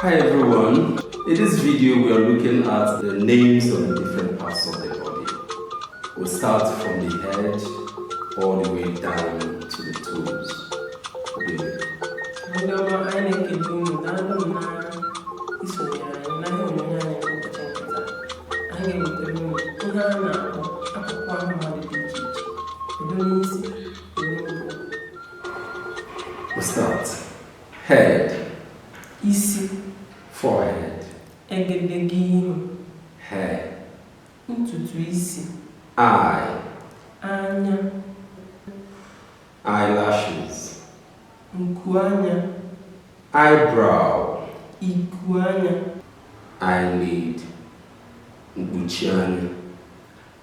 Hi everyone. In this video we are looking at the names of the different parts of the body. We'll start from the head all the way down to the toes. Okay. Ndị ọma, anyị na-ekele unu. Daalụ na isonyere anyị na ihe onyonyo anyị nke ụbọchị nke taa. Anyị ga-ewetara unu ihe a na-akpọ akụkụ ahụ mmadụ dị iche iche, bido n'isi ruo n'ụkwụ. We'll start. Head, Isi. Forehead, Egedege ihu. Hair, Ntutu isi. Eye, Anya. Eyelashes, Nku anya. Eyebrow, Iku anya. Eyelid, mkpuchi anya,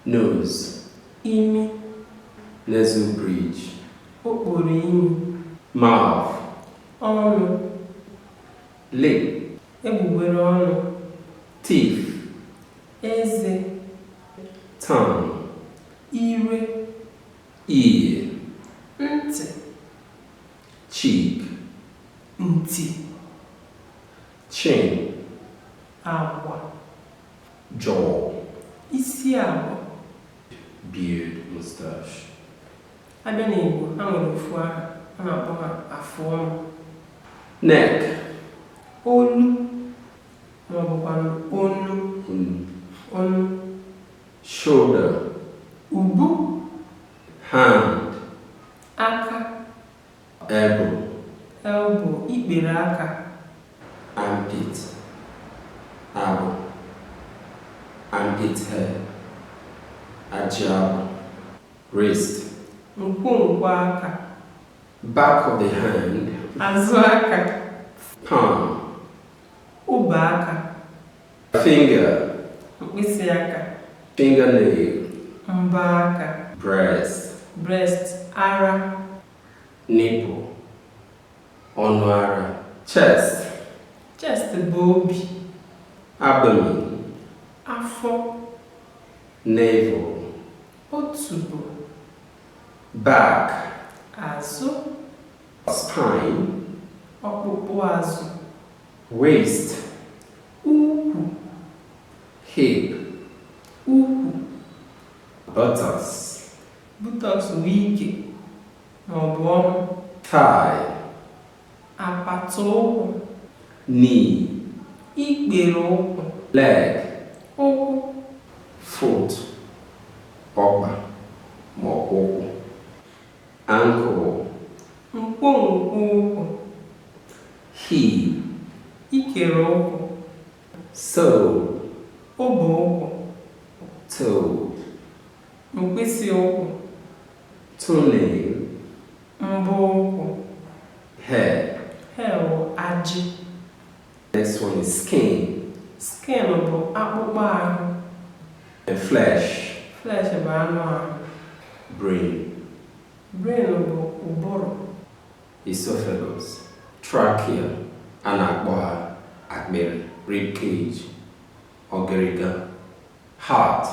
nose, Imi. Nasal bridge, Okporo imi. Mouth, Ọnụ. Lip, Egbugbere ọnụ. Teeth, Eze. Tongue, Ire. Ear, Ntị. Cheek, Ntị. Chin, Agba. Jaw, Isi agba. Beard, mustache, Abịa n'Igbo, ha nwere ofu aha a na-akpọ ha: afụ ọnụ. Neck, Olu ma ọ bụkwanụ onu. Onu. Shoulder, Ubu. Hand, Aka. Elbow, Elbow, ikpere aka. Armpit, abụ, armpit hair, ajị abụ, wrist, Nkwonkwo aka. Back of the hand, Azụ aka. Palm, Ọbọ aka. Finger, Mkpịsị aka. Fingernail, Mbọ aka. Breast, Breast, ara. Nipple, ọnụ ara, chest, Chest bụ obi. Abdomen, Afọ. Navel, Otubo. Back, Azụ. Spine, Ọkpụkpụ azụ. Waist, Ukwu. Hip, Ukwu. Buttocks, Buttocks bụ ike maọbụ ọmụ. Thigh, Apata ụkwụ. Knee, Ikpere ụkwụ. Leg, Ụkwụ. Foot, ọkpa ma ọ bụ ụkwụ, ankle, Nkwonkwo ụkwụ. Heel, Ikere ụkwụ. Sole, Ọbọ ụkwụ. Toe, Mkpịsị ụkwụ. Toenail, Mbọ ụkwụ. Hair. Hair bụ ajị. Next one is skin. Skin bụ akpụkpọ ahụ. And flesh. Flesh bụ anụ ahụ. Brain, Brain bụ ụbụrụ. Esophagus, trachea, a na-akpọ ha akpịrị, rib cage, ọgịrịga, heart,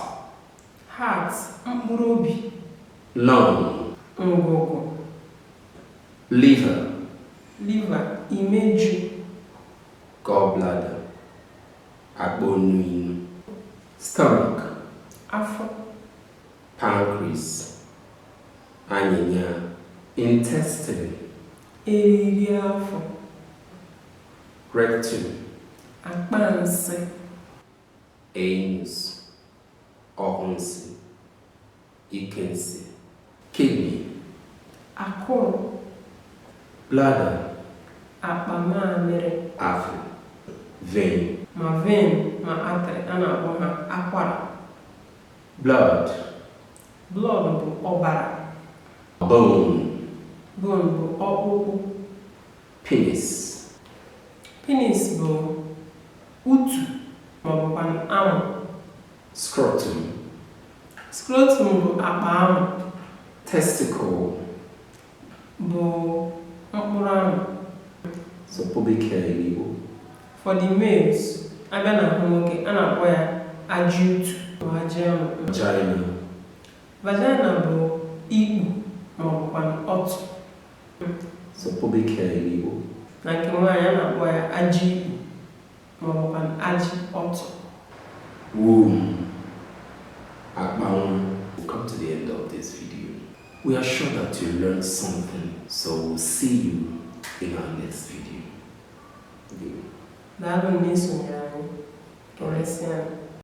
Heart, mkpụrụ obi. Lung, Ngụgụ. Liver, Liver, imeju. Gallbladder, akpa onu inu, stomach, Afọ. Pancreas, anyịnya, intestine, Eriri afọ. Rectum, Akpa nsị. Anus, ọhụ nsị, ike nsị, kidney, Akụrụ. Bladder, Akpa mamịrị. Afọ, vein, Ma vein ma artery, a na-akpọ ha akwara. Blood, Blood bụ ọbara. Bone, Bone bụ ọkpụkpụ. Penis, Penis bụ utu ma ọ bụkwa amụ. Scrotum, Scrotum bụ akpa amụ. Testicle, Bụ mkpụrụ amụ. So pubic hair in Igbo. For the males, abịa na ahụ nwoke, a na-akpọ ya ajị utu ma ajị amụ. Vagina, Vagina bụ ikpu ma ọ bụkwa ọtụ. So pubic hair in Igbo. Na nke nwaanyị, a na-akpọ ya ajị ikpu. Ma ọ bụkwa ajị ọtụ. Womb, akpa nwa. We've come to the end of this video. We are sure that you learned something, so we'll see you in our next video. Good. Daalụ na isonyere anyị. Ka emesịa.